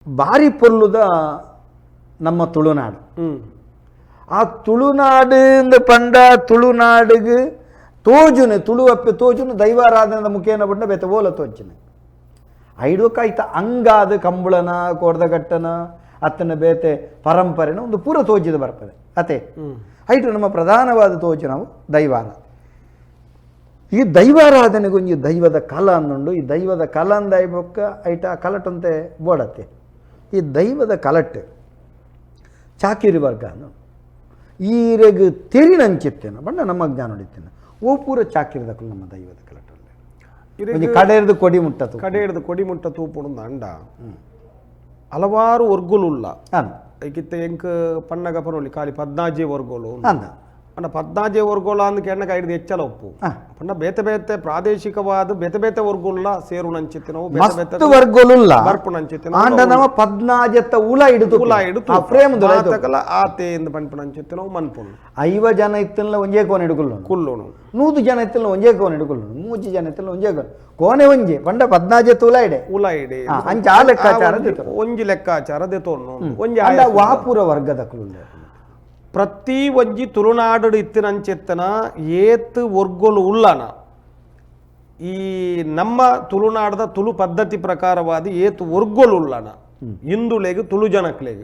ಬಾರಿ ಪೊರ್ಲುದ ನಮ್ಮ ತುಳುನಾಡು. ಆ ತುಳುನಾಡು ಪಂಡ ತುಳುನಾಡಿಗೆ ತೋಜುನೆ ತುಳುವಪ್ಪೆ ತೋಜುನು ದೈವಾರಾಧನೆದ ಮುಖೇನ ಬಣ್ಣ ಬೇತೆ ಓಲ ತೋಜುನೆ ಐಡೋಕ ಐತ ಅಂಗಾದ ಕಂಬುಳನ ಕೋರ್ದಗಟ್ಟನ ಅತ್ತನ ಬೇತೆ ಪರಂಪರೆನ ಒಂದು ಪೂರ ತೋಜಿದ ಬರ್ಪದೆ ಅತೆ. ಐಟು ನಮ್ಮ ಪ್ರಧಾನವಾದ ತೋಜು ನಾವು ದೈವಾರಾಧನೆ. ಈ ದೈವಾರಾಧನೆಗೊಂಜಿ ದೈವದ ಕಲ ಅನ್ನುಂಡು. ಈ ದೈವದ ಕಲ ಅಂದಾಯಿ ಬೊಕ್ಕ ಐಟ ಆ ಕಲಟಂತೆ ಬೋಡತ್ತೆ. ಈ ದೈವದ ಕಲಟ್ ಚಾಕಿರಿ ವರ್ಗ ಅನ್ನು ಈರೆಗ್ ತೆರಿನಂಚಿತ್ತೇನ ಬಣ್ಣ ನಮ್ಮ ಜ್ಞಾನ ಹೊಡಿತೇನೆ ಓ ಪೂರ ಚಾಕಿರಿದಕ್ಕಲು ನಮ್ಮ ದೈವದ ಕಲಟಲ್ಲಿ ಒಂಜಿ ಕಡೆರ್ದು ಕೊಡಿ ಮುಟ್ಟತು. ಕಡೆ ಹಿಡ್ದು ಕೊಡಿ ಮುಟ್ಟ ತೂಪುಣಂದು ಅಂಡ ಹಲವಾರು ವರ್ಗುಲು ಉಲ್ಲ. ಅನ್ ಐಕಿತ್ತ ಎಂಕ್ ಪಣ್ಣಗ ಪನೊಲಿ ಖಾಲಿ 14 ವರ್ಗೋಲು. ಅಂದ. ಅಂಡ 14 ವರ್ಗೋಲ ಅಂದ್ ಕೆಣ್ಣಗ ಐದು ಹೆಚ್ಚಲ ಒಪ್ಪು. ಪಂಡ ಬೇತೆ ಬೇತೆ ಪ್ರಾದೇಶಿಕವಾದ ಬೇತೆ ಬೇತೆ ವರ್ಗುಲ್ಲ ಸೇರುನಂಚಿತ್ತಿನವು ಬೇತೆ ಮಸ್ತ್ ಬೇತೆ ವರ್ಗೊಲುಲ್ಲ. ಬರ್ಪುನಂಚಿತ್ತಿನವು. ಆಂಡ ನಮ್ಮ 14 ಉಲ ಹಿಡಿದು ಉಲ ಹಿಡಿದು ಆ ಫ್ರೇಮ್. ಮಾತಕಲ ಆತೆ ಇಂದ್ ಪನ್ಪುನಂಚಿತ್ತಿನವು ಮನ್ಪುನು. 50 ಜನ ಇತ್ತಲ್ಲ ಒಂಜೇ ಕೋನೆ ಹಿಡ್ಕೊಲ್ಲೋನು. ಕುಲ್ಲುನು. 100 ಜನ ಇತ್ತಲ್ಲ ಒಂಜೇ ಕೋನೆ ಹಿಡ್ಕೊಲ್ಲೋನು. 3 ಜನ ಇತ್ತಲ್ಲ ಒಂಜೇ ಕೋನೆ ಕೋನೆ ಒಂಜಿ ಪಂಡ 14 ಉಲ ಇಡೆ. ಉಲ ಇಡೆ. ಅಂಚ ಆ ಲೆಕ್ಕಾಚಾರ ದೆತ್ತೊನು. ಒಂಜಿ ಲೆಕ್ಕಾಚಾರ ದೆತೊನ್ನು ಒಂಜಿ ಅಂಡ ಆಯಾಸ. ವಾಪುರ ವರ್ಗದಕುಲು. ಪ್ರತಿ ಒಂಜಿ ತುಳುನಾಡು ಇತ್ತಿನಂಚೆತ್ತನ ಏತ್ ವರ್ಗೊಲು ಉಲ್ಲನ, ಈ ನಮ್ಮ ತುಳುನಾಡದ ತುಳು ಪದ್ಧತಿ ಪ್ರಕಾರವಾದ ಏತ್ ವರ್ಗೊಲು ಉಲ್ಲನ ಹಿಂದುಲೆಗ್ ತುಳು ಜನಕ್ಲೆಗ್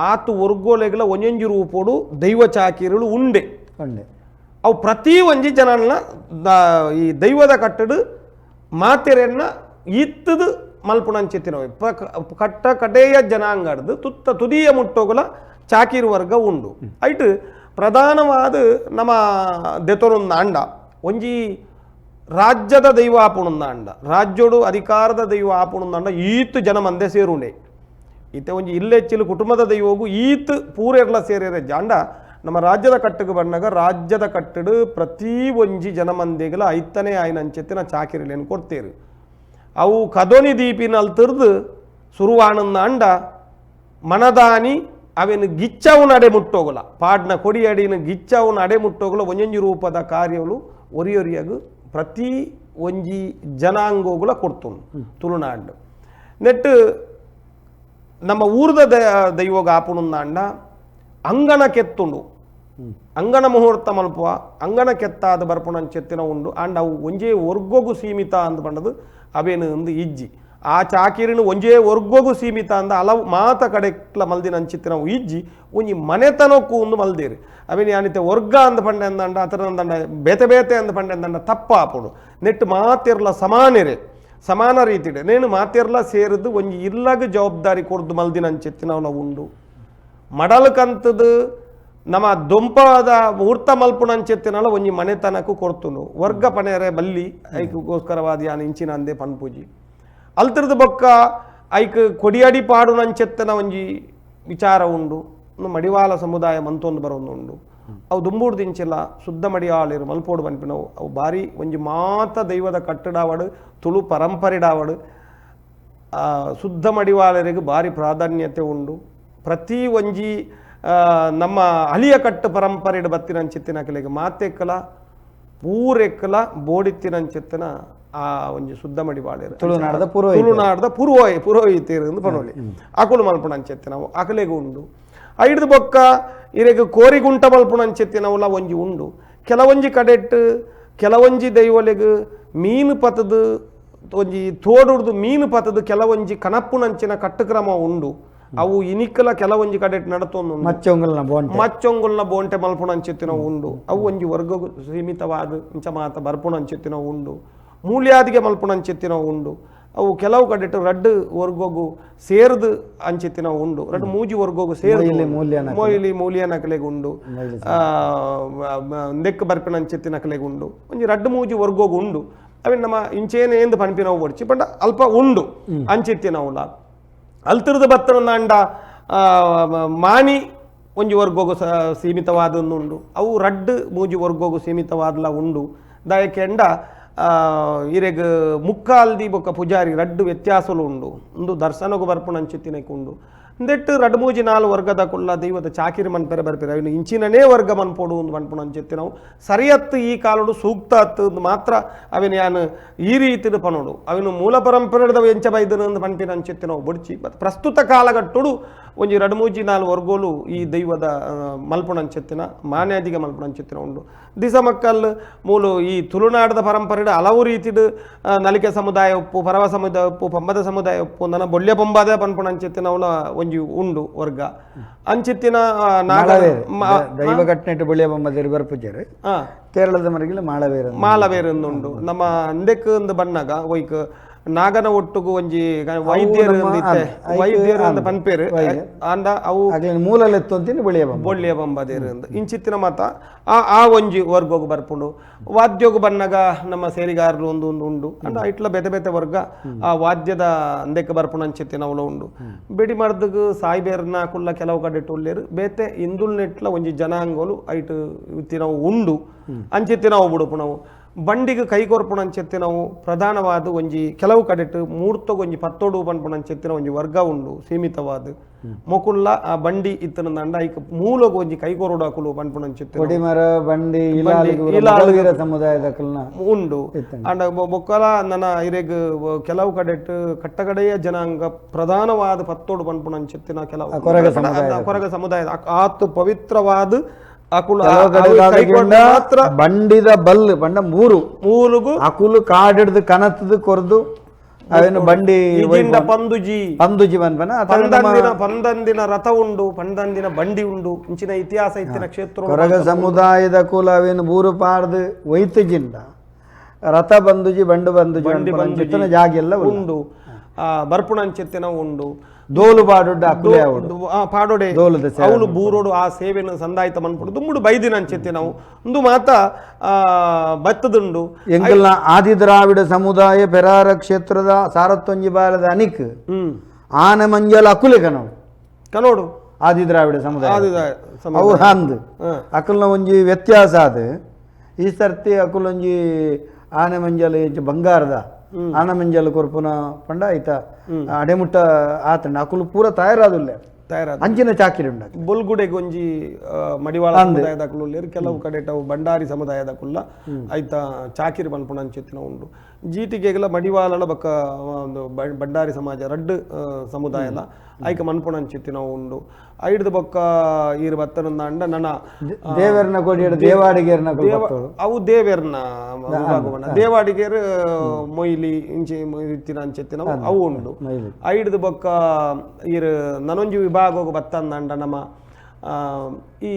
ಆತು ವರ್ಗೋಲೆಗ್ಲ ಒಂಜೊಂಜಿ ರೂಪೋಡು ದೈವ ಚಾಕಿರುಳು ಉಂಡೆ. ಉಂಡೆ. ಅವು ಪ್ರತಿ ಒಂಜಿ ಜನನ ಈ ದೈವದ ಕಟ್ಟಡು ಮಾತೆರೆನ್ನ ಇತ್ತದು ಮಲ್ಪುನಂಚಿತ್ತಿನವು. ಕಟ್ಟ ಕಡೆಯ ಜನಾಂಗಡ್ದು ತುತ್ತ ತುದಿಯ ಮುಟ್ಟೋಗುಲ ಚಾಕಿರು ವರ್ಗ ಉಂಡು. ಐಟ್ ಪ್ರಧಾನವಾದ ನಮ್ಮ ದೆತೊನೊಂದು ಅಂಡ ಒಂಜಿ ರಾಜ್ಯದ ದೈವ ಆಪುಣಂದ ಅಂಡ ರಾಜ್ಯೋಡು ಅಧಿಕಾರದ ದೈವ ಆಪುಣಂದ ಅಂಡ ಈತ್ ಜನ ಮಂದೆ ಸೇರುಂಡೆ. ಇತ್ತೆ ಒಂಜಿ ಇಲ್ಲೆಚ್ಚಿಲು ಕುಟುಂಬದ ದೈವಗು ಈತ್ ಪೂರೆರ್ಲ ಸೇರಿರೆ ಜಾಂಡ ನಮ್ಮ ರಾಜ್ಯದ ಕಟ್ಟುಗೆ ಬಂದಾಗ ರಾಜ್ಯದ ಕಟ್ಟಡು ಪ್ರತಿ ಒಂಜಿ ಜನಮಂದಿಗಳ ಐತನೇ ಆಯ್ನ ಅಂಚೆತ್ತಿನ ಚಾಕಿರಿಲೇನು ಕೊಡ್ತೇರು. ಅವು ಕದೋನಿ ದೀಪಿನಲ್ಲಿ ತಿರ್ದು ಸುರುವಾನಂದ ಅಂಡ ಮನದಾನಿ ಅವೇನು ಗಿಚ್ಚವು ನಡೆ ಮುಟ್ಟೋಗಲ ಪಾಡ್ನ ಕೊಡಿಯಡಿನ ಗಿಚ್ಚವು ನಡೆ ಮುಟ್ಟೋಗಲ ಒಂಜೊಂಜಿ ರೂಪದ ಕಾರ್ಯಗಳು ಒರಿಯೊರಿಯಾಗು ಪ್ರತಿ ಒಂಜಿ ಜನಾಂಗೋಗುಲ ಕೊಡ್ತುನು ತುಳುನಾಡು. ನೆಟ್ಟು ನಮ್ಮ ಊರ್ದ ದೈವಗ ಆಪುಣಂದಾಂಡ ಅಂಗಣ ಕೆತ್ತುಂಡು, ಅಂಗಣ ಮುಹೂರ್ತ ಮಲ್ಪುವ, ಅಂಗಣ ಕೆತ್ತಾದ ಬರ್ಪುಣಂಚೆತ್ತಿನ ಉಂಡು. ಆಂಡ ಅವು ಒಂಜೇ ವರ್ಗೋಗು ಸೀಮಿತ ಅಂದ್ ಪಂಡದು ಅವೇನು ಅಂದು ಇಜ್ಜಿ. ಆ ಚಾಕಿರಿನ ಒಂಜೇ ವರ್ಗೋಗು ಸೀಮಿತ ಅಂದ ಹಲವು ಮಾತ ಕಡೆಕ್ಲ ಮಲ್ದಿನ ಅಂಚಿತ್ತಿನವು ಇಜ್ಜಿ. ಒಂಜಿ ಮನೆತನಕ್ಕೂ ಒಂದು ಮಲ್ದೇರು. ಅವೇನು ಯಾನಿತೆ ವರ್ಗ ಅಂದ್ ಪಂಡೆ ಅಂದಂಡ ಅತರ ಅಂದಂಡ ಬೇತೆ ಬೇತೆ ಅಂದ್ ಪಂಡೆ ಅಂದಂಡ ತಪ್ಪ ಆಪುಂಡು. ನೆಟ್ಟು ಮಾತಿರ್ಲ ಸಮಾನರೆ ಸಮಾನ ರೀತಿಡೆ ನೇನು ಮಾತಿರ್ಲ ಸೇರಿದು ಒಂಜಿ ಇಲ್ಲಗ ಜವಾಬ್ದಾರಿ ಕೊರ್ದು ಮಲ್ದಿನ ಅಂಚಿತ್ತಿನವನ ಉಂಡು. ಮಡಲ್ ಕಂತದು ನಮ್ಮ ದೊಂಪದ ಮುಹೂರ್ತ ಮಲ್ಪುನಂಚೆತ್ತಿನಲ ಒಂಜಿ ಮನೆತನಕ್ಕೂ ಕೊಡ್ತುನು. ವರ್ಗ ಪನೇರೆ ಬಲ್ಲಿ ಐಕ್ಗೋಸ್ಕರವಾದ ಯಾನ್ ಇಂಚಿನ ಅಂದೆ ಪನ್ಪುಜಿ. ಅಲ್ತಿರ್ದು ಬೊಕ್ಕ ಐಕ್ ಕೊಡಿಯಡಿ ಪಾಡುನಂಚೆತ್ತನ ಒಂಜಿ ವಿಚಾರ ಉಂಡು. ಇನ್ನು ಮಡಿವಾಳ ಸಮುದಾಯ ಮಂತೊಂದು ಬರೋದು ಉಂಡು. ಅವು ದುಂಬುಡ್ದು ಇಂಚಿಲ್ಲ ಶುದ್ಧ ಮಡಿಯಾಳಿರು ಮಲ್ಪೋಡು ಪನ್ಪಿನವು. ಅವು ಬಾರಿ ಒಂಜಿ ಮಾತ ದೈವದ ಕಟ್ಟಡಾವಡು ತುಳು ಪರಂಪರೆಡಾವಡು ಶುದ್ಧ ಮಡಿವಾಳರಿಗೆ ಭಾರಿ ಪ್ರಾಧಾನ್ಯತೆ ಉಂಡು. ಪ್ರತಿ ಒಂಜಿ ನಮ್ಮ ಅಳಿಯ ಕಟ್ಟು ಪರಂಪರೆಡ್ ಬತ್ತಿನಂಚಿತ್ತಿನ ಮಾತೆಕ್ಕಲ ಪೂರೆಕ್ಕಲ ಬೋಡಿತ್ತಿನಂಚಿತ್ತಿನ ಆ ಒಂಜಿ ಶುದ್ಧ ಮಡಿವಾಳರು. ತುಳುನಾಡದ ಪುರೋಹಿತರು. ತುಳುನಾಡದ ಪುರೋಹಿತರು ಎಂದು ಪನೊಲಿ. ಅಕುಲು ಮಲ್ಪುನಂಚೆತ್ತಿನವು ಅಕಲೆಗ್ ಉಂಡು. ಐಡ್ದು ಬೊಕ್ಕ ಇರೆಗ್ ಕೋರಿಗುಂಟ ಮಲ್ಪುನಂಚೆತ್ತಿನವುಲ ಒಂಜಿ ಉಂಡು. ಕೆಲವೊಂಜಿ ಕಡೆಟ್ ಕೆಲವೊಂಜಿ ದೈವಲೆಗ್ ಮೀನು ಪತದು ಒಂಜಿ ತೋಡುಡ್ದು ಮೀನು ಪತದು ಕೆಲವೊಂಜಿ ಕನಪ್ಪುನಂಚಿನ ಕಟ್ಟುಕ್ರಮ ಉಂಡು. ಅವು ಇನಿಕ್ಕಲ ಕೆಲವೊಂಜಿ ಕಡೆಟ್ ನಡತೊಂದು. ಮಚ್ಚೊಂಗಲ್ನ ಬೋಂಟೆ. ಮಚ್ಚೊಂಗುಲ್ನ ಬೋಂಟೆ ಮಲ್ಪುನಂಚಿತ್ತಿನವು ಉಂಡು. ಅವು ಒಂಜಿ ವರ್ಗ ಸೀಮಿತವಾದ ಇಂಚ ಮಾತ ಬರ್ಪುನಂಚಿತ್ತಿನವು ಉಂಡು. ಮೂಲ್ಯಾದಿಗೆ ಮಲ್ಪುನಂಚಿತ್ತಿನವು ಉಂಡು. ಅವು ಕೆಲವು ಕಡೆಟ್ ರಡ್ಡು ವರ್ಗೋಗು ಸೇರ್ದು ಅಂಚಿತ್ತಿನವು ಉಂಡು. ರಡ್ಡು ಮೂಜಿ ವರ್ಗೋಗು ಸೇರ್ದು. ಮೊಯ್ಲಿ ಮೂಲ್ಯನಕಲೆ. ಮೊಯ್ಲಿ ಮೂಲ್ಯನಕಲೆಗ್ ಉಂಡು. ಮೊಯ್ಲಿ. ನೆಕ್ ಬರ್ಪಿನಂಚಿತ್ತಿನಕಲೆಗ್ ಉಂಡು. ಒಂಜಿ ರಡ್ಡು ಮೂಜಿ ವರ್ಗೋಗು ಉಂಡು. ಅವಿನ್ ನಮ್ಮ ಇಂಚೇನೆ ಎಂದು ಪನ್ಪಿನವು ಬೊಡ್ಚಿ ಪಂಡ ಅಲ್ಪ ಉಂಡು ಅಂಚಿತ್ತಿನವುಲ. ಅಲ್ತಿರ್ದು ಬತ್ತನಂಡ ಮಾಣಿ ಒಂಜಿ ವರ್ಗೋಗು ಸೀಮಿತವಾದೊಂದು ಉಂಡು. ಅವು ರಡ್ಡು ಮೂಜಿ ವರ್ಗೋಗು ಸೀಮಿತವಾದಲ ಉಂಡು. ದಾಯಕೆಂಡ ಇರೆಗ್ ಮುಕ್ಕಾಲ್ದಿ ಬೊಕ್ಕ ಪೂಜಾರಿ ರಡ್ಡು ವ್ಯತ್ಯಾಸಲು ಉಂಡು ಉಂದು ದರ್ಶನಗು ಬರ್ಪುನಂಚಿತ್ತಿನಕ್ಕೆ ಉಂಡು ಇಂದೆಟ್ಟು ರಡ್ಡು ಮೂಜಿ ನಾಲ್ ವರ್ಗದ ಕುಲ್ಲ ದೈವದ ಚಾಕಿರಿ ಮನ್ಪೆರೆ ಬರ್ಪೆರೆ ಅವಿನ ಇಂಚಿನನೇ ವರ್ಗ ಮನ್ಪೊಡು ಒಂದು ಮನ್ಪುನಂಚಿತ್ತಿನವು ಸರಿಯತ್ತು ಈ ಕಾಲಡು ಸೂಕ್ತ ಅತ್ತು ಮಾತ್ರ ಅವಿನ ಯಾನ್ ಈ ರೀತಿಡು ಪನೋಡು ಅವಿನ ಮೂಲ ಪರಂಪರೆದ ಎಂಚ ಬೈದನು ಅಂದ್ ಪನ್ಪಿನಂಚಿತ್ತಿನವು ಬುಡ್ಚಿ ಮತ್ತು ಪ್ರಸ್ತುತ ಕಾಲಗಟ್ಟುಡು ಒಂಜಿ ರಡ್ಡು ಮೂಜಿ ನಾಲ್ ವರ್ಗೋಲು ಈ ದೈವದ ಮಲ್ಪುಣಂಚೆತ್ತಿನ ಮಾನ್ಯಾದಿಗೆ ಮಲ್ಪುಣಂಚೆತ್ತಿನ ಉಂಡು ದಿಸ ಮಕ್ಕಲ್ ಮೂಲು ಈ ತುಳುನಾಡದ ಪರಂಪರೆಡು ಹಲವು ರೀತಿಡು ನಲಿಕೆ ಸಮುದಾಯ ಉಪ್ಪು ಪರವ ಸಮುದಾಯ ಉಪ್ಪು ಪಂಬದ ಸಮುದಾಯ ಉಪ್ಪು ನನ್ನ ಬೊಳ್ಳೆ ಪಂಬಾದ ಪನ್ಪುಣಂಚೆತ್ತಿನವಲ ಒಂಜಿ ಉಂಡು ವರ್ಗ ಅಂಚಿತ್ತಿನ ನಾಗ ದೈವ ಕಟ್ನೆಟ್ಟು ಬೊಳ್ಳೆ ಬೊಮ್ಮ ಬರ್ಪುಜಾರು ಕೇರಳದ ಮರಗಿಲ ಮಾಳವೇರ ಮಾಲವೇರು ಉಂಡು ನಮ್ಮ ಅಂದೆಕ್ ಒಂದು ಬಣ್ಣಗ ಒಯ್ಕ್ ನಾಗನ ಒಟ್ಟುಗು ಒಂಜಿ ವೈದ್ಯರು ವೈದ್ಯರು ಅಂದ್ ಪನ್ಪೇರು ಅಂದ ಅವು ಮೂಲಲೆತ್ತೊಂತಿನ ಬೊಳ್ಳೆಯ ಬೊಮ್ಮ ಬೊಳ್ಳೆಯ ಬೊಂಬದೇರು ಅಂದ್ ಇಂಚಿತ್ತಿನ ಮಾತ ಆ ಆ ಒಂಜಿ ವರ್ಗೋಗು ಬರ್ಪುಂಡು ವಾದ್ಯೋಗು ಬನ್ನಗ ನಮ್ಮ ಸೇರಿಗಾರರು ಒಂದು ಒಂದು ಉಂಡು ಅಂಡ ಇಟ್ಲ ಬೇತೆ ಬೇತೆ ವರ್ಗ ಆ ವಾದ್ಯದ ಅಂದೆಕ್ ಬರ್ಪುಂಡು ಅಂಚಿತ್ತಿನ ಅವಲ ಉಂಡು ಬೆಡಿ ಮರ್ದಗ್ ಸಾಯಿಬೇರ್ನ ಕುಲ್ಲ ಕೆಲವು ಕಡೆ ಉಲ್ಲೇರು ಬೇತೆ ಇಂದುಲ್ನೆಟ್ಲ ಒಂಜಿ ಜನಾಂಗೋಲು ಐಟ್ ಇತ್ತಿನವು ಉಂಡು ಅಂಚಿತ್ತಿನವು ಬುಡುಪುನವು ಬಂಡಿಗೆ ಕೈ ಕೊರ್ಪುಣಂಚೆತ್ತಿನವು ಪ್ರಧಾನವಾದ ಒಂಜಿ ಕೆಲವು ಕಡೆಟ್ ಮೂರ್ತಗೊಂಜಿ ಪತ್ತೋಡು ಪನ್ಪುಣಂಚೆತ್ತಿನ ಒಂಜಿ ವರ್ಗ ಉಂಡು ಸೀಮಿತವಾದ ಮೊಕುಲ್ಲ ಆ ಬಂಡಿ ಇತ್ತನಂದ ಐಕ್ ಮೂಲಗ ಒಂಜಿ ಕೈ ಕೊರಡು ಅಕುಲು ಪನ್ಪುಣಂಚೆತ್ತಿನ ಕೊಡಿಮರ ಬಂಡಿ ಸಮುದಾಯದ ಉಂಡು ಅಂಡ ಬೊಕ್ಕಲ ನನ್ನ ಇರೆಗ್ ಕೆಲವು ಕಡೆಟ್ ಕಟ್ಟಕಡೆಯ ಜನಾಂಗ ಪ್ರಧಾನವಾದ ಪತ್ತೋಡು ಪನ್ಪುಣಂಚೆತ್ತಿನ ಕೆಲವು ಕೊರಗ ಸಮುದಾಯದ ಆತು ಪವಿತ್ರವಾದ ಬಂಡಿದ ಬಲ್ ಬಂಡ ಮೂರು ಮೂರುಗು ಅಕುಲು ಕಾಡಿಡ್ದು ಕನತದು ಕೊರ್ದು ಅವೇನು ಬಂಡಿ ಪಂದುಜಿ ಪಂದುಜಿ ಪನ್ಪನ ಪಂದಂದಿನ ರಥ ಉಂಡು ಪಂದಂದಿನ ಬಂಡಿ ಉಂಡು ಇಂಚಿನ ಇತಿಹಾಸ ಇತ್ತಿನ ಕ್ಷೇತ್ರ ಕೊರಗ ಸಮುದಾಯದ ಕುಲ ಅವೇನು ಬೂರು ಪಾಡ್ದು ಒಯ್ತುಜಿಂದ ರಥ ಬಂದುಜಿ ಬಂಡು ಬಂದುಜಿ ಬಂದು ಜಾಗ ಎಲ್ಲ ಉಂಡು ಬರ್ಪುಣಂಚಿತ್ತಿನ ಉಂಡು ದೋಲು ಪಾಡೋಡು ಪಾಡೋಡೆ ಅವಳು ಬೂರೋಡು ಆ ಸೇವೆಯನ್ನು ಸಂದಾಯಿತ ಮನ್ಪುಡು ದುಂಬುಡು ಬೈದಿನ ಅಂಚೆತ್ತಿ ನಾವು ಒಂದು ಮಾತ ಬತ್ತದುಂಡು ಎಂಕಲ್ನ ಆದಿ ದ್ರಾವಿಡ ಸಮುದಾಯ ಪೆರಾರ ಕ್ಷೇತ್ರದ ಸಾರತ್ತೊಂಜಿ ಬಾಲದ ಅನಿಕ್ ಆನೆ ಮಂಜಲ ಅಕುಲೆ ಕನೋಡು ಕನೋಡು ಆದಿ ದ್ರಾವಿಡ ಸಮುದಾಯ ಅವು ಅಂದ್ ಅಕುಲ್ನ ಒಂಜಿ ವ್ಯತ್ಯಾಸ ಅದು ಈ ಸರ್ತಿ ಅಕುಲೊಂಜಿ ಆನೆ ಮಂಜಲ ಬಂಗಾರದ ಆನೆ ಮಂಜಲ ಕೊರ್ಪುನ ಪಂಡ ಆಯ್ತ ಅಡೆಮುಟ್ಟ ಆತಂಡ ಅಕುಲು ಪೂರ ತಯಾರಾದುಲ್ಲ ತಯಾರಾದ ಅಂಚಿನ ಚಾಕಿರಿ ಉಂಡ ಬೊಲ್ಗುಡೆಗೆ ಒಂಜಿ ಮಡಿವಾಳ ಸಮುದಾಯದ ಅಕುಲು ಕೆಲವು ಕಡೆ ಬಂಡಾರಿ ಸಮುದಾಯದ ಕುಲ್ಲ ಆಯ್ತ ಚಾಕಿರಿ ಪನ್ಪುಣ ಅಂಚಿತ್ತಿನ ಉಂಡು ಜೀಟಿಗೆಗಲ ಮಡಿವಾಳನ ಬಕ್ಕ ಒಂದು ಬಂಡಾರಿ ಸಮಾಜ ರಡ್ಡು ಸಮುದಾಯಲ ಐಕ ಮನ್ಪುಣ ಅಂಚಿತ್ತಿನ ಉಂಡು ಐಡ್ದು ಬೊಕ್ಕ ಈರು ಬತ್ತನಂದ ಅಂಡ ನನ್ನ ದೇವರನ ಕೊಡಿ ದೇವಾಡಿಗೇರ್ನ ಅವು ದೇವೇರ್ನ ವಿಭಾಗವನ್ನ ದೇವಾಡಿಗೇರು ಮೊಯ್ಲಿ ಇಂಚಿ ಇತ್ತಿನ ಅಂಚೆತ್ತಿನ ಅವು ಉಂಡು ಐಡ್ದು ಬೊಕ್ಕ ಈರು ನನೊಂಜಿ ವಿಭಾಗ ಬತ್ತಂದ ನಮ್ಮ ಈ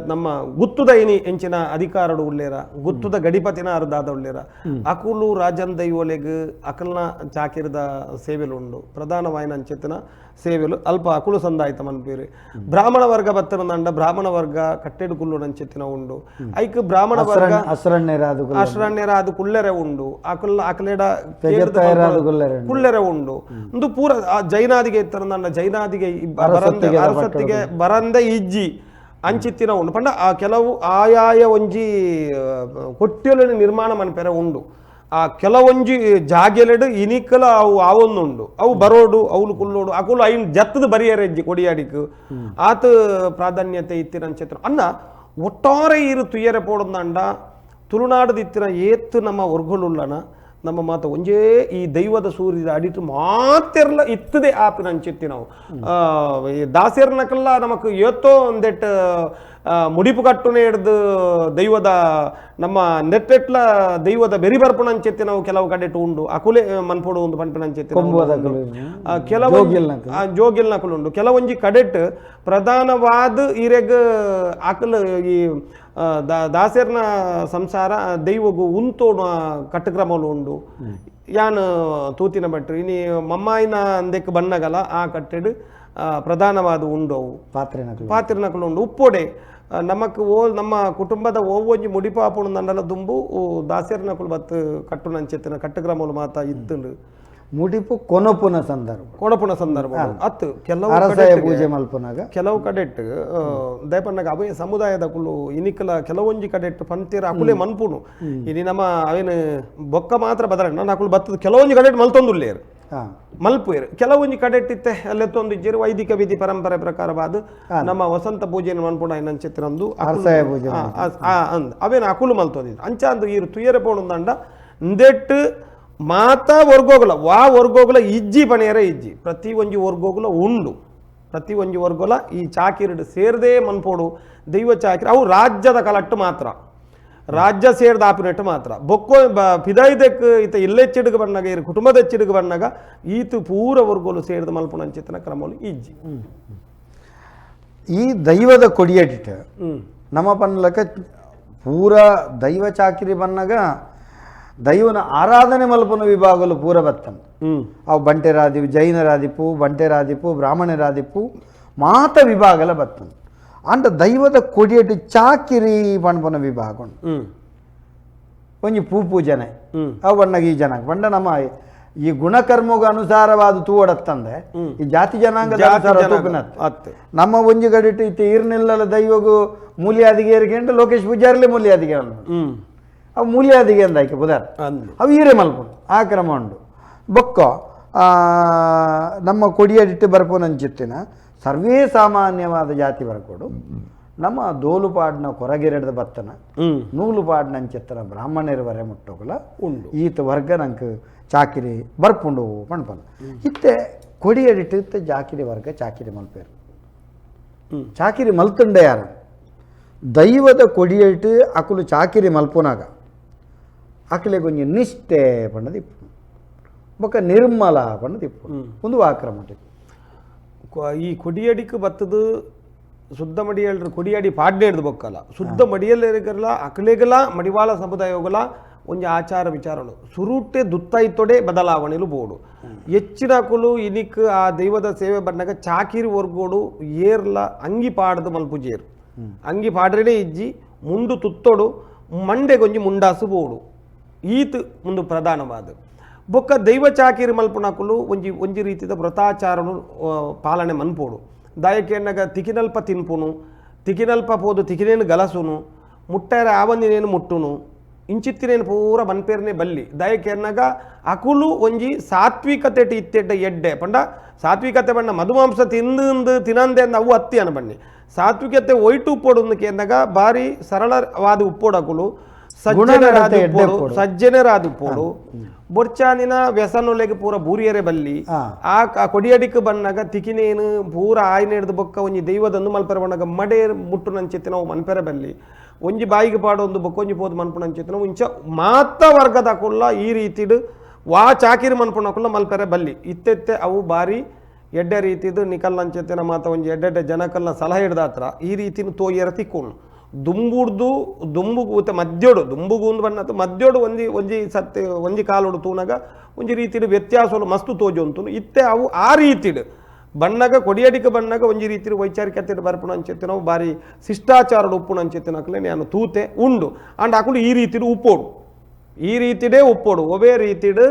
ನಮ್ಮ ಗುತ್ತುದ ಇನಿ ಎಂಚಿನ ಅಧಿಕಾರಡು ಉಳ್ಳೇರ ಗುತ್ತುದ ಗಡಿಪತಿನ ಅರ್ಧಾದ ಉಳ್ಳೇರ ಅಕುಲು ರಾಜನ್ ದೈವೊಲೆಗ್ ಅಕಲ್ನ ಚಾಕಿರದ ಸೇವೆಲು ಉಂಡು ಪ್ರಧಾನವಾಯಿನ ಅಂಚೆತ್ತಿನ ಸೇವೆಲು ಅಲ್ಪ ಅಕುಲು ಸಂದಾಯ್ತ ಮನ್ಪೀರಿ ಬ್ರಾಹ್ಮಣ ವರ್ಗ ಬತ್ತನಂದ ಬ್ರಾಹ್ಮಣ ವರ್ಗ ಕಟ್ಟೆಡು ಕುಲ್ಲು ನಂಚೆತ್ತಿನ ಉಂಡು ಐಕ್ ಬ್ರಾಹ್ಮಣ ವರ್ಗ ಅಶ್ರಣ್ಯರಾದ ಕುಲ್ಲೆರೆ ಉಂಡು ಅಕುಲ್ ಅಕಲೆಡ ಕುಲ್ಲೆರೆ ಉಂಡು ಒಂದು ಪೂರ ಜೈನಾದಿಗೆ ಇತ್ತರಂದ ಜೈನಾದಿಗೆ ಅರಸತ್ತಿಗೆ ಬರಂದೆ ಇಜ್ಜಿ ಅಂಚಿತ್ತಿನ ಉಂಡು ಪಂಡ ಆ ಕೆಲವು ಆಯಾಯ ಒಂಜಿ ಕೊಟ್ಟಿಯೊಲೆನ ನಿರ್ಮಾಣ ಮನ್ಪೆರೆ ಉಂಡು ಆ ಕೆಲವೊಂಜಿ ಜಾಗೆಲೆಡು ಇನಿಕಲ ಅವು ಆವೊಂದುಂಡು ಅವು ಬರೋಡು ಅವ್ಲು ಕುಲ್ಲೋಡು ಅಕುಲು ಐನ್ ಜತ್ತದ ಬರಿಯರೆಜ್ಜಿ ಕೊಡಿಯಾಡಿಕ್ ಆತ ಪ್ರಾಧಾನ್ಯತೆ ಇತ್ತಿನ ಅಂಚಿತ್ತಿನ ಅನ್ನ ಒಟ್ಟಾರೆ ಇರು ತುಯ್ಯರೆ ಪೋಡಂದಂಡ ತುಳುನಾಡದ ಇತ್ತಿನ ಏತ್ತು ನಮ್ಮ ವರ್ಗಲುಳ್ಳನ ನಮ್ಮ ಮಾತ ಒಂಜೇ ಈ ದೈವದ ಸೂರ್ಯದ ಅಡಿಟು ಮಾತೆರ್ಲ ಇತ್ತದೆ ಆಪಿನ ಅಂಚಿತ್ತಿ ನಾವು ಈ ದಾಸೆರ್ನಕಲ್ಲ ನಮಕ್ ಏತೋ ಒಂದೆಟ್ ಮುಡಿಪು ಕಟ್ಟುನೆ ಹಿಡ್ದು ದೈವದ ನಮ್ಮ ನೆಟ್ಟೆಟ್ಲ ದೈವದ ಬೆರಿ ಬರ್ಪುಣ ಅಂಚೆತ್ತಿ ನಾವು ಕೆಲವು ಕಡೆ ಉಂಡು ಅಕುಲೆ ಮನ್ಪೊಡು ಒಂದು ಪನ್ಪಿನ ಅಂಚೆತ್ತಿ ಕೆಲವು ಜೋಗಿಲ್ನಕುಲು ಉಂಡು ಕೆಲವೊಂಜಿ ಕಡೆಟ್ ಪ್ರಧಾನವಾದ ಈರೆಗ್ ಅಕಲ್ ಈ ದಾಸೆರ್ನ ಸಂಸಾರ ದೈವಗು ಉಂತೋಣ ಕಟ್ಟುಕ್ರಮಲು ಉಂಡು ಯಾನ್ ತೂತಿನ ಭಟ್ರು ಇನಿ ಮಮ್ಮಾಯಿನ ಅಂದೆಕ್ ಬಣ್ಣಗಲ ಆ ಕಟ್ಟೆಡ್ ಪ್ರಧಾನವಾದ ಉಂಡು ಅವು ಪಾತ್ರೆನಕುಲು ಉಂಡು ಉಪ್ಪೊಡೆ ನಮಕ್ ಓ ನಮ್ಮ ಕುಟುಂಬದ ಓವೊಂಜಿ ಮುಡಿಪಾಪುಣು ದಂಡಲ ದುಂಬು ದಾಸೆರ್ನಕುಲು ಬತ್ತು ಕಟ್ಟುನಂಚೆತ್ತಿನ ಕಟ್ಟುಕ್ರಮಲು ಮಾತ ಇತ್ತುಂಡು. ಮುಡಿಪು ಕೊನಪುನ ಸಂದರ್ಭ ಕೊನಪುನ ಸಂದರ್ಭ ಅತ್ತು ಕೆಲವು ಅರಸಾಯ ಪೂಜೆ ಮಲ್ಪುನಾಗ ಕೆಲವು ಕಡೆಟ್ ದಯಪನ್ನಾಗ ಅವೇ ಸಮುದಾಯದ ಕುಲು ಇನಿಕಲ ಕೆಲವೊಂಜಿ ಕಡೆಟ್ ಪಂತೀರ ಅಕುಲೆ ಮನ್ಪುನು ಇನಿ ನಮ್ಮ ಅವೇನು ಬೊಕ್ಕ ಮಾತ್ರ ಬದಲ ನಾನು ಅಕುಲು ಬತ್ತದ ಕೆಲವೊಂಜಿ ಕಡೆಟ್ ಮಲ್ತೊಂದುಲ್ಲೇರು ಮಲ್ಪುಯರು ಕೆಲವೊಂಜಿ ಕಡೆಟ್ಟಿತ್ತೆ ಅಲ್ಲೆತ್ತೊಂದು ಇಜ್ಜೇರು ವೈದಿಕ ವಿಧಿ ಪರಂಪರೆ ಪ್ರಕಾರವಾದ ನಮ್ಮ ವಸಂತ ಪೂಜೆಯನ್ನು ಮನ್ಪುಣ ಏನಂಚಿತ್ತಿರಂದು ಅರಸಾಯ ಪೂಜೆ ಅಂದ್ ಅವೇನು ಅಕುಲು ಮಲ್ತೊಂದಿದ್ದು ಅಂಚ ಅಂದು ಈರು ತುಯರೆ ಪೋಣುಂದಂಡ ಇಂದೆಟ್ಟು ಮಾತಾ ವರ್ಗೋಗುಲ ವಾ ವರ್ಗೋಗುಲ ಇಜ್ಜಿ ಪಣಿಯರ ಇಜ್ಜಿ ಪ್ರತಿ ಒಂಜಿ ವರ್ಗೋಗುಲ ಉಂಡು ಪ್ರತಿ ಒಂಜಿ ವರ್ಗೋಲ ಈ ಚಾಕಿರಿಡು ಸೇರದೇ ಮನ್ಪೋಡು ದೈವ ಚಾಕಿರಿ ಅವು ರಾಜ್ಯದ ಕಲಟ್ಟು ಮಾತ್ರ ರಾಜ್ಯ ಸೇರ್ದ ಆಪಿನಟ್ಟು ಮಾತ್ರ ಬೊಕ್ಕೋ ಪಿದಾಯ್ದಕ್ಕೆ ಈತ ಇಲ್ಲೆಚ್ಚಿಡುಗ ಬಣ್ಣಗ ಇರು ಕುಟುಂಬದ ಹೆಚ್ಚಿಡುಗ ಬಣ್ಣಗ ಈತ ಪೂರ ವರ್ಗೋಲು ಸೇರ್ದ ಮಲ್ಪುಣಂಚಿತನ ಕ್ರಮಲು ಇಜ್ಜಿ. ಈ ದೈವದ ಕೊಡಿಯಡಿಟ ನಮ್ಮ ಪನ್ಲಕ ಪೂರ ದೈವ ಚಾಕಿರಿ ಬನ್ನಗ ದೈವನ ಆರಾಧನೆ ಮಲ್ಪನ ವಿಭಾಗಲು ಪೂರ ಬತ್ತನ್ ಅವು ಬಂಟೆರಾದಿಪು ಜೈನರಾದಿಪು ಬಂಟೆರಾದಿಪು ಬ್ರಾಹ್ಮಣರಾದಿಪು ಮಾತ ವಿಭಾಗಲ ಬತ್ತನ್ ಅಂಡ ದೈವದ ಕೊಡಿಯಟ್ಟು ಚಾಕಿರಿ ಪಣ್ಪನ ವಿಭಾಗ ಒಂಜಿ ಪೂ ಪೂಜನೆ ಅವು ಬಣ್ಣಗ ಈ ಜನ ಬಂಡ ನಮ್ಮ ಈ ಗುಣಕರ್ಮಗ ಅನುಸಾರವಾದ ತೂವಡತ್ತಂದೆ ಈ ಜಾತಿ ಜನಾಂಗದ ಅನುಸಾರ ತೂಪಿನತ್ತೆ ನಮ್ಮ ಒಂಜಿ ಗಡಿಟ್ಟು ಇತ್ತೆ ಈರ್ನೆಲ್ಲ ದೈವಗು ಮೂಲ್ಯಾದಿಗೆ ಏರಿಕೆಂಡು ಲೋಕೇಶ್ ಪೂಜಾರ್ಲೆ ಮೂಲ್ಯಾದಿಗೆ ಅವು ಮೂಲ್ಯಾದಿಗೆ ಅಂದ ಆಯ್ಕೆ ಬುಧಾರ ಅವು ಈರೆ ಮಲ್ಪುಂಡು ಆ ಕ್ರಮ ಉಂಡು ಬೊಕ್ಕ ನಮ್ಮ ಕೊಡಿಯಡಿಟ್ಟು ಬರ್ಪೋನಂಚಿತ್ತಿನ ಸರ್ವೇ ಸಾಮಾನ್ಯವಾದ ಜಾತಿ ಬರ್ಕೊಡು ನಮ್ಮ ದೋಲುಪಾಡಿನ ಕೊರಗೆರೆಡ್ದ ಬತ್ತನ ನೂಲುಪಾಡಿನಂಚಿತ್ತನ ಬ್ರಾಹ್ಮಣರ ವರೆ ಮುಟ್ಟೋಗಲ ಉಂಡು ಈತ ವರ್ಗ ನಂಗೆ ಚಾಕಿರಿ ಬರ್ಪುಂಡು ಪಣ್ಪನ ಇತ್ತೆ ಕೊಡಿಯಡಿಟ್ಟು ಇತ್ತೆ ಜಾಕಿರಿ ವರ್ಗ ಚಾಕಿರಿ ಮಲ್ಪೇರು ಚಾಕಿರಿ ಮಲ್ತುಂಡೆ ಯಾರು ದೈವದ ಕೊಡಿಯಟ್ಟು ಅಕುಲು ಚಾಕಿರಿ ಮಲ್ಪುನಾಗ ಅಕಲೆ ಕೊಂಚ ನಿಷ್ಠೆ ಪಣ್ಣದಿಪ್ಪು ಬೊಕ್ಕ ನಿರ್ಮಲ ಪಣ್ಣದಿಪ್ಪು ಒಂದು ಆಕ್ರಮ ಈ ಕೊಡಿಯಡಿக்கு ಬತ್ತದು ಶುದ್ಧ ಮಡಿಯಲ್ರು ಕೊಡಿಯಡಿ ಪಾಡ್ನೆ ಹಿಡ್ದು ಬೊಕ್ಕಲ್ಲ ಶುದ್ಧ ಮಡಿಯಲ್ಲಿರಗಲ್ಲ ಅಕಲೆಗಲ ಮಡಿವಾಳ ಸಮುದಾಯಗಳ ಒಂಜಿ ಆಚಾರ ವಿಚಾರಗಳು ಸುರುಟೆ ದುತ್ತಾಯ್ತೊಡೆ ಬದಲಾವಣೆಲು ಬೋಡು ಹೆಚ್ಚಿನ ಕುಲು ಇನಿಕ್ ಆ ದೈವದ ಸೇವೆ ಬಣ್ಣಗ ಚಾಕಿರಿ ವರ್ಗೋಡು ಏರ್ಲ ಅಂಗಿ ಪಾಡ್ದು ಮಲ್ಪುಜೇರು ಅಂಗಿ ಪಾಡ್ರೇ ಇಜ್ಜಿ ಮುಂಡು ತುತ್ತೋಡು ಮಂಡೆಗೊಂಜಿ ಮುಂಡಾಸು ಬೋಡು ಈತ್ ಮುಂದು ಪ್ರಧಾನವಾದ ಬೊಕ್ಕ ದೈವ ಚಾಕಿರಿ ಮಲ್ಪುನಕುಲು ಒಂಜಿ ಒಂಜಿ ರೀತಿದ ವ್ರತಾಚಾರನು ಪಾಲನೆ ಮನ್ಪೋಡು ದಾಯಕೆನ್ನಗ ತಿಕಿನಲ್ಪ ತಿನ್ಪುನು ತಿಕಿನಲ್ಪ ಪೋದು ತಿಕಿನೇನು ಗಲಸುನು ಮುಟ್ಟಾರ ಆವಂದಿನೇನು ಮುಟ್ಟುನು ಇಂಚಿತ್ತಿನೇನು ಪೂರ ಮನ್ಪೇರ್ನೆ ಬಲ್ಲಿ ದಾಯಕೆನ್ನಗ ಅಕುಲು ಒಂಜಿ ಸಾತ್ವಿಕತೆ ಇತ್ತೆಡ್ಡ ಎಡ್ಡೆ ಪಂಡ ಸಾತ್ವಿಕತೆ ಬಣ್ಣ ಮಧುಮಾಂಸ ತಿಂದು ತಿನಂದೆ ಅಂದ ಅವು ಅತ್ತಿ ಅನ ಬಣ್ಣಿ ಸಾತ್ವಿಕತೆ ಒಯ್ಟು ಉಪ್ಪೋಡು ಕೇಂದಾಗ ಭಾರಿ ಸರಳವಾದ ಉಪ್ಪೋಡು ಅಕುಲು ಸಜ್ಜನರಾದ ಉಪ್ಪೋಡು ಸಜ್ಜನರಾದ ಉಪ್ಪೋಡು ಬೊರ್ಚಾನಿನ ವ್ಯಸನೊಲೆಗೆ ಪೂರ ಬೂರಿಯರೆ ಬಲ್ಲಿ ಆ ಕೊಡಿಯಡಿಕ್ ಬಣ್ಣಗ ತಿಕಿನೇನು ಪೂರ ಆಯ್ನ ಹಿಡ್ದು ಬೊಕ್ಕ ಒಂಜಿ ದೈವದಂದು ಮಲ್ಪೆರೆ ಬಣ್ಣಗ ಮಡೆ ಮುಟ್ಟು ನಂಚಿತ್ತು ನಾವು ಮನ್ಪೆರೆ ಬಲ್ಲಿ ಒಂಜಿ ಬಾಯಿಗೆ ಪಾಡೊಂದು ಬೊಕ್ಕ ಒಂಜಿ ಪೋದು ಮನ್ಪುನಂಚಿತ್ತು ನಾವು ಇಂಚ ಮಾತ ವರ್ಗದ ಕುಲ್ಲ ಈ ರೀತಿಡು ವಾ ಚಾಕಿರಿ ಮನ್ಪುನಕುಲ್ಲ ಮಲ್ಪೆರೆ ಬಲ್ಲಿ ಇತ್ತೆತ್ತೆ ಅವು ಬಾರಿ ಎಡ್ಡೆ ರೀತಿದು ನಿಕಲ್ ನಂಚೆತ್ತಿನ ಮಾತ ಒಂಜಿ ಎಡ್ಡೆಡ್ಡೆ ಜನಕಲ್ನ ಸಲಹೆ ಹಿಡ್ದಾತ್ರ ಈ ರೀತಿನ ತೋಯರ ತಿಕ್ಕೊಂಡು ದುಂಬುಡ್ದು ದುಂಬುಗು ಮದ್ಯೋಡು ದುಂಬುಗು ಒಂದು ಬಣ್ಣತ್ತು ಮದ್ಯೋಡು ಒಂಜಿ ಒಂಜಿ ಸತ್ಯ ಒಂಜಿ ಕಾಲೋಡು ತೂನಗ ಒಂಜಿ ರೀತಿಡು ವ್ಯತ್ಯಾಸಲು ಮಸ್ತು ತೋಜೊಂತು ಇತ್ತೆ ಅವು ಆ ರೀತಿಡು ಬಣ್ಣಗ ಕೊಡಿಯಡಿಕ ಬಣ್ಣಗ ಒಂಜಿ ರೀತಿಡು ವೈಚಾರಿಕತೆ ಬರ್ಪುಣ ಅಂಚೆತ್ತಿನ ನಾವು ಭಾರಿ ಶಿಷ್ಟಾಚಾರಡು ಉಪ್ಪುಣ ಅಂಚೆತ್ತಿನಕಲೆ ನಾನು ತೂತೆ ಉಂಡು ಅಂಡ್ ಅಕುಲು ಈ ರೀತಿಡು ಉಪ್ಪೋಡು ಈ ರೀತಿಡೇ ಉಪ್ಪೋಡು ಒವೇ ರೀತಿಡು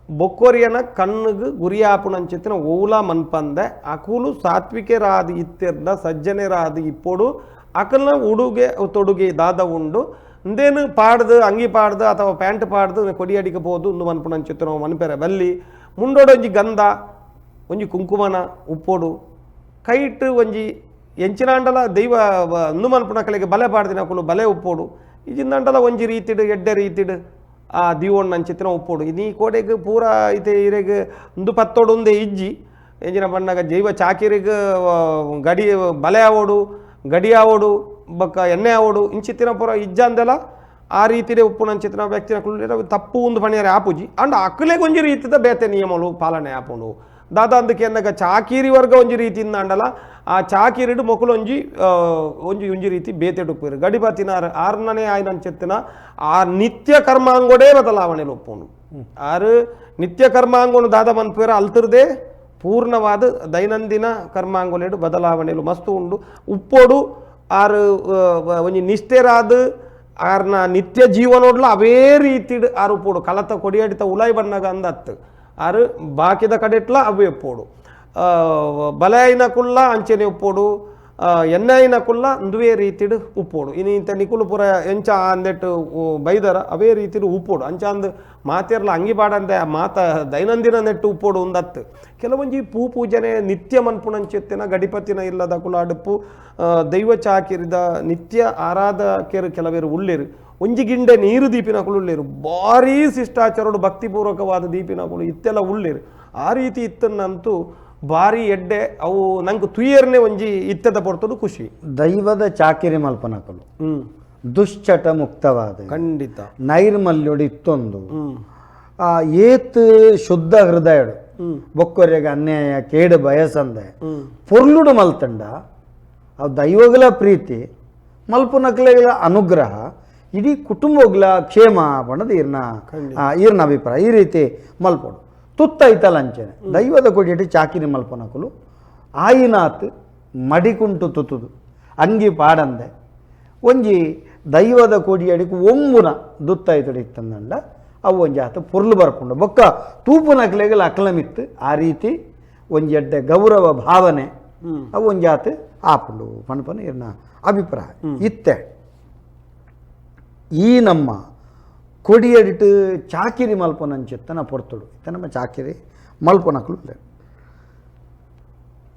ಬೊಕ್ಕೊರಿಯನ ಕಣ್ಣುಗು ಗುರಿಯಾಪುಣ ಅಂಚೆತ್ತಿನ ಓಲ ಮನ್ಪಂದೆ ಅಕುಲು ಸಾತ್ವಿಕರಾದ ಇತ್ತಿರ್ದ ಸಜ್ಜನರಾದ ಇಪ್ಪೋಡು ಅಕಲ್ನ ಉಡುಗೆ ತೊಡುಗೆ ದಾದ ಉಂಡು ಇಂದೇನು ಪಾಡ್ದು ಅಂಗಿ ಪಾಡ್ದು ಅಥವಾ ಪ್ಯಾಂಟ್ ಪಾಡ್ದು ಕೊಡಿಯಡಿಗೆ ಪೋದು ಒಂದು ಮನ್ಪುಣ ಅಂಚಿತ್ತು ಮನ್ಪೆರೆ ಬಲ್ಲಿ ಮುಂಡೋಡು ಒಂಜಿ ಗಂಧ ಒಂಜಿ ಕುಂಕುಮನ ಉಪ್ಪೋಡು ಕೈಟ್ ಒಂಜಿ ಎಂಚಿನಾಂಡಲ ದೈವ ಒಂದು ಮನ್ಪುಣ ಕಲೆಗೆ ಬಲೆ ಪಾಡ್ದಿನ ಅಕುಲು ಬಲೆ ಉಪ್ಪೋಡು ಇಜಿಂದಂಡಲ ಒಂಜಿ ರೀತಿಡು ಎಡ್ಡೆ ರೀತಿಡು ಆ ದೀವಣ್ಣ ಅಂಚಿತ್ತಿನ ಉಪ್ಪೋಡು ಇನ್ನೀ ಕೋಡೆಗೆ ಪೂರ ಇತ್ತೆ ಇರೆಗ್ ಒಂದು ಪತ್ತೋಡು ಒಂದೇ ಇಜ್ಜಿ ಎಂಜಿನ ಬಣ್ಣಗ ಜೈವ ಚಾಕಿರಿಗೆ ಗಡಿ ಬಲೆ ಆವೋಡು ಗಡಿ ಆವೋಡು ಬೊಕ್ಕ ಎಣ್ಣೆ ಆವೋಡು ಇಂಚಿತ್ತಿನ ಪೂರ ಇಜ್ಜಂದೆಲ ಆ ರೀತಿಯೇ ಉಪ್ಪುನಂಚಿತ್ತಿನ ವ್ಯಕ್ತಿನ ಕುಳ್ಳಿರ ತಪ್ಪು ಒಂದು ಪಣಿಯರೆ ಆಪುಜಿ ಅಂಡ್ ಅಕ್ಕಲೆಗೆ ಒಂಜಿ ರೀತಿದ ಬೇತೆ ನಿಯಮಲು ಪಾಲನೆ ಆಪುಂಡು ದಾದ ಅಂದಕ್ಕೆ ಎನ್ನಗ ಚಾಕೀರಿ ವರ್ಗ ಒಂಜಿ ರೀತಿಯಿಂದ ಅಂಡಲ ಆ ಚಾಕೀರಿಡು ಮೊಕುಲು ಒಂಜಿ ಒಂಜಿ ಒಂಜಿ ರೀತಿ ಬೇತೆ ಉಪ್ಪುರು ಗಡಿಬಾತಿನ ಆರ್ನನೇ ಆಯ್ನಂಚಿತ್ತಿನ ಆ ನಿತ್ಯ ಕರ್ಮಾಂಗೋಡೇ ಬದಲಾವಣೆ ಒಪ್ಪುಂಡು ಆರು ನಿತ್ಯ ಕರ್ಮಾಂಗೋನು ದಾದ ಮನ್ಪುರ ಅಲ್ತಿರ್ದೇ ಪೂರ್ಣವಾದ ದೈನಂದಿನ ಕರ್ಮಾಂಗೊಲೆಡು ಬದಲಾವಣೆಲು ಮಸ್ತು ಉಂಡು ಉಪ್ಪೋಡು ಆರು ಒಂಜಿ ನಿಷ್ಠೆರಾದ ಆರ್ನ ನಿತ್ಯ ಜೀವನೋಡ್ಲ ಅವೇ ರೀತಿಡ್ ಆರು ಉಪ್ಪೋಡು ಕಲತ ಕೊಡಿಯಡಿತ ಉಲಾಯ್ ಬಣ್ಣಗ ಅಂದತ್ತು ಆರು ಬಾಕಿದ ಕಡೆಟ್ಲ ಅವೇ ಉಪ್ಪೋಡು ಬಲ ಅಂಚೆನೆ ಉಪ್ಪೋಡು ಎಣ್ಣೆಯಿನ ಕುಲ್ಲ ಅಂದುವೇ ರೀತಿಡು ಉಪ್ಪೋಡು ಇನಿ ಇಂತ ನಿಕುಲು ಪೂರ ಎಂಚ ಅಂದೆಟ್ಟು ಬೈದರ ಅವೇ ರೀತಿಡು ಉಪ್ಪೋಡು ಅಂಚ ಅಂದ್ ಮಾತೆರ್ಲ ಅಂಗಿ ಪಾಡಂದೆ ಮಾತ ದೈನಂದಿನ ನೆಟ್ಟು ಉಪ್ಪೋಡು ಉಂದತ್ತು ಕೆಲವೊಂಜಿ ಪೂ ಪೂಜನೆ ನಿತ್ಯ ಮನ್ಪುಣಂಚೆತ್ತಿನ ಗಡಿಪತಿನ ಇಲ್ಲದ ಕುಲಾಡುಪ್ಪು ದೈವ ಚಾಕಿರಿದ ನಿತ್ಯ ಆರಾಧಕರು ಕೆಲವೇರು ಉಳ್ಳೇರು ಒಂಜಿ ಗಿಂಡೆ ನೀರು ದೀಪಿನಕುಲು ಉಳ್ಳೇರು ಭಾರೀ ಶಿಷ್ಟಾಚಾರೋಡು ಭಕ್ತಿಪೂರ್ವಕವಾದ ದೀಪಿನಕುಲು ಇತ್ತೆಲ್ಲ ಉಳ್ಳೇರು ಆ ರೀತಿ ಇತ್ತನ್ನಂತೂ ಭಾರಿ ಎಡ್ಡೆ ಅವು ನಂಗೆ ತುಯ್ಯರ್ನೆ ಒಂಜಿ ಇತ್ತದ ಪೊರ್ತುಡು ಖುಷಿ. ದೈವದ ಚಾಕಿರಿ ಮಲ್ಪನಕಲು ದುಶ್ಚಟ ಮುಕ್ತವಾದ ಖಂಡಿತ ನೈರ್ಮಲ್ಯೋಡು ಇತ್ತೊಂದು ಏತ್ ಶುದ್ಧ ಹೃದಯಡು ಬೊಕ್ಕೊರೆಗೆ ಅನ್ಯಾಯ ಕೇಡು ಬಯಸಂದೆ ಪೊರ್ಲುಡು ಮಲ್ತಂಡ ಅವು ದೈವಗಳ ಪ್ರೀತಿ ಮಲ್ಪುನಕ್ಲೆಗಳ ಅನುಗ್ರಹ ಇಡೀ ಕುಟುಂಬಗಳ ಕ್ಷೇಮ ಪಂಡದು ಈರ್ನ ಈರ್ನ ಅಭಿಪ್ರಾಯ ಈ ರೀತಿ ಮಲ್ಪೋಡು ತುತ್ತ ಐತಲ್ಲ ಅಂಚೆನೆ ದೈವದ ಕೊಡಿಯಟ್ಟು ಚಾಕಿರಿ ಮಲ್ಪನಕುಲು ಆಯಿನಾತ್ ಮಡಿಕುಂಟು ತುತ್ತುದು ಅಂಗಿ ಪಾಡಂದೆ ಒಂಜಿ ದೈವದ ಕೊಡಿಯಡಿಗೆ ಒಂಬುನ ದುತ್ತೈತಡಿ ಇತ್ತಂದಂಡ ಅವು ಒಂಜಿ ಆತ ಪೊರ್ಲು ಬರ್ಪುಂಡು ಬೊಕ್ಕ ತೂಪುನಕ್ಲೆಗಲ ಅಕ್ಲಮಿತ್ತು ಆ ರೀತಿ ಒಂಜಿ ಎಡ್ಡೆ ಗೌರವ ಭಾವನೆ ಅವು ಒಂಜಿ ಆತ ಆಪುಂಡು ಪಣಪನ ಇರ್ನ ಅಭಿಪ್ರಾಯ ಇತ್ತೆ. ಈ ನಮ್ಮ ಕೊಡಿಯಡಿಟ್ಟು ಚಾಕಿರಿ ಮಲ್ಪನಂಚಿತ್ತನ ಪೊರ್ತುಡು ಇತ್ತ ನಮ್ಮ ಚಾಕಿರಿ ಮಲ್ಪನಕಲು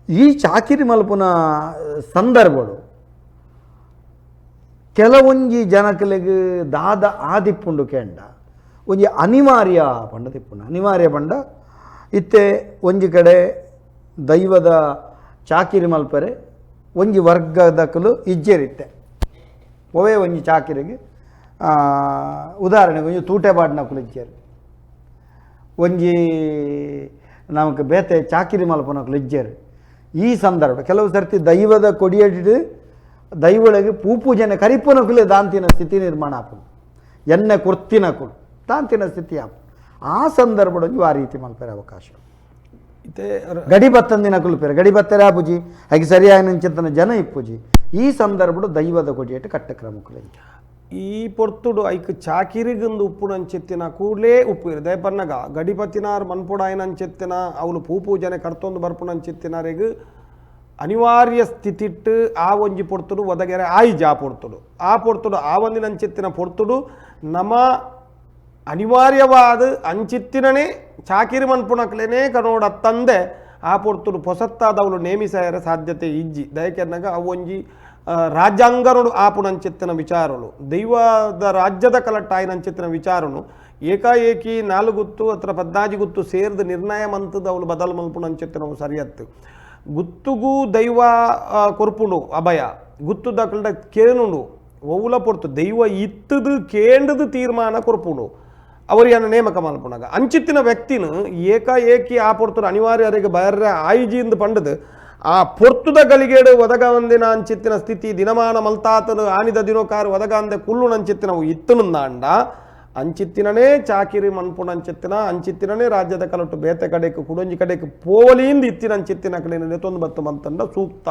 ಈ ಚಾಕಿರಿ ಮಲ್ಪನ ಸಂದರ್ಭಗಳು ಕೆಲವೊಂಜಿ ಜನಕಲೆಗ್ ದಾದ ಆದಿಪ್ಪುಂಡು ಕೆಂಡ ಒಂಜಿ ಅನಿವಾರ್ಯ ಪಂಡ ತಿಪ್ಪುಂಡು ಅನಿವಾರ್ಯ ಪಂಡ ಇತ್ತೆ ಒಂಜಿ ಕಡೆ ದೈವದ ಚಾಕಿರಿ ಮಲ್ಪರೆ ಒಂಜಿ ವರ್ಗದಕಲು ಇಜ್ಜೇರಿತ್ತೆ ಒವೇ ಒಂಜಿ ಚಾಕಿರಿಗೆ ಉದಾಹರಣೆಗೆ ಒಂಜಿ ತೂಟೆ ಬಾಡ್ನಕುಲು ಇಜ್ಜೇರು ಒಂಜಿ ನಮಕ್ ಬೇತೆ ಚಾಕಿರಿ ಮಲ್ಪನಕುಲು ಇಜ್ಜೇರು. ಈ ಸಂದರ್ಭ ಕೆಲವು ಸರ್ತಿ ದೈವದ ಕೊಡಿಯಡಿಡು ದೈವೊಳಗೆ ಪೂಪೂಜನೆ ಕರಿಪುನಕುಲೆ ದಾಂತಿನ ಸ್ಥಿತಿ ನಿರ್ಮಾಣ ಆಪುಂಡು ಎಣ್ಣೆ ಕುರ್ತಿನಕುಲು ದಾಂತಿನ ಸ್ಥಿತಿ ಆಪುಂಡು ಆ ಸಂದರ್ಭದೊಂಜಿ ಆ ರೀತಿ ಮಲ್ಪೆರೆ ಅವಕಾಶ ಗಡಿ ಬತ್ತಂದಿನ ಕುಲ್ಪೆರೆ ಗಡಿ ಬತ್ತರೆ ಆಪುಜಿ ಹಾಗೆ ಸರಿಯಾಗಿ ಚಿಂತನ ಜನ ಇಪ್ಪುಜಿ ಈ ಸಂದರ್ಭಡು ದೈವದ ಕೊಡಿಯಟ್ಟು ಕಟ್ಟಕ್ರಮಕ್ಕುಲೆ ಈ ಪೊರ್ತುಡು ಐಕ್ ಚಾಕಿರಿಗಂದು ಉಪ್ಪುನಂಚೆತ್ತಿನ ಕೂಡಲೇ ಉಪ್ಪು ಇರು ದಯಪನ್ನಗ ಗಡಿಪತಿನಾರ್ ಮನ್ಪುಡಾಯನಂಚೆತ್ತಿನ ಅವಳು ಪೂ ಪೂಜನೆ ಕರ್ತೊಂದು ಬರ್ಪುನಂಚೆತ್ತಿನಾರೆಗ್ ಅನಿವಾರ್ಯ ಸ್ಥಿತಿಟ್ಟು ಆ ಒಂಜಿ ಪೊರ್ತುಡು ಒದಗೆರೆ ಆಯಿಜ ಆ ಪೊರ್ತುಡು ಆ ಪೊರ್ತುಡು ಆ ಒಂದಿನಂಚೆತ್ತಿನ ಪೊರ್ತುಡು ನಮ ಅನಿವಾರ್ಯವಾದ ಅಂಚಿತ್ತಿನನೇ ಚಾಕಿರಿ ಮನ್ಪುನಕ್ಲೇನೇ ಕನೋಡ ತಂದೆ ಆ ಪೊರ್ತುಡು ಪೊಸತ್ತಾದ ಅವಳು ನೇಮಿಸಾಯರ ಸಾಧ್ಯತೆ ಇಜ್ಜಿ ದಯಕೆನ್ನಗ ಅವು ಒಂಜಿ ರಾಜ್ಯಾಂಗನುಡು ಆಪುನಂಚಿತ್ತಿನ ವಿಚಾರನು ದೈವದ ರಾಜ್ಯದ ಕಲಟ್ಟಾಯಿನಂಚಿತ್ತಿನ ವಿಚಾರನು ಏಕಾಏಕಿ 4 ಗುತ್ತು ಅಥವಾ 14 ಗುತ್ತು ಸೇರಿದ ನಿರ್ಣಯ ಮಂತದ ಅವಳು ಬದಲು ಮಲ್ಪುನಂಚಿತ್ತಿನವು ಸರಿಯತ್ತು ಗುತ್ತುಗೂ ದೈವ ಕೊರ್ಪುಂಡು ಅಭಯ ಗುತ್ತುದ ಕಲ್ಡ ಕೇನುಂಡು ಒವ್ಲ ಪೊರ್ತು ದೈವ ಇತ್ತದು ಕೇಂಡದು ತೀರ್ಮಾನ ಕೊರ್ಪುಂಡು ಅವರಿಯನ್ನು ನೇಮಕ ಮಲ್ಪುಣಗ ಅಂಚಿತ್ತಿನ ವ್ಯಕ್ತಿನ ಏಕಾಏಕಿ ಆ ಪೊರ್ತುಡು ಅನಿವಾರ್ಯರಿಗೆ ಬರ್ರೆ ಆಯಿಜಿಂದ ಪಂಡದು ಆ ಪೊರ್ತುದ ಗಲಿಗೇಡು ಒದಗ ಒಂದಿನ ಅಂಚಿತ್ತಿನ ಸ್ಥಿತಿ ದಿನಮಾನ ಮಲ್ತಾತನು ಆನಿದ ದಿನೋಕಾರ ಒದಗ ಅಂದೆ ಕುಲ್ಲು ನಂಚಿತ್ತಿನವು ಇತ್ತನುಂದಾಂಡ ಅಂಚಿತ್ತಿನನೇ ಚಾಕಿರಿ ಮನ್ಪುಣಂಚಿತ್ತಿನ ಅಂಚಿತ್ತಿನನೇ ರಾಜ್ಯದ ಕಲಟು ಬೇತೆ ಕಡೆಕ್ ಕುಡೊಂಜಿ ಕಡೆಕ್ ಪೋವಲಿಂದ ಇತ್ತಿನ ಅಂಚಿತ್ತಿನ ಕಡೆ ನೆತೊಂದು ಬತ್ತು ಮಂತಂಡ ಸೂಕ್ತ.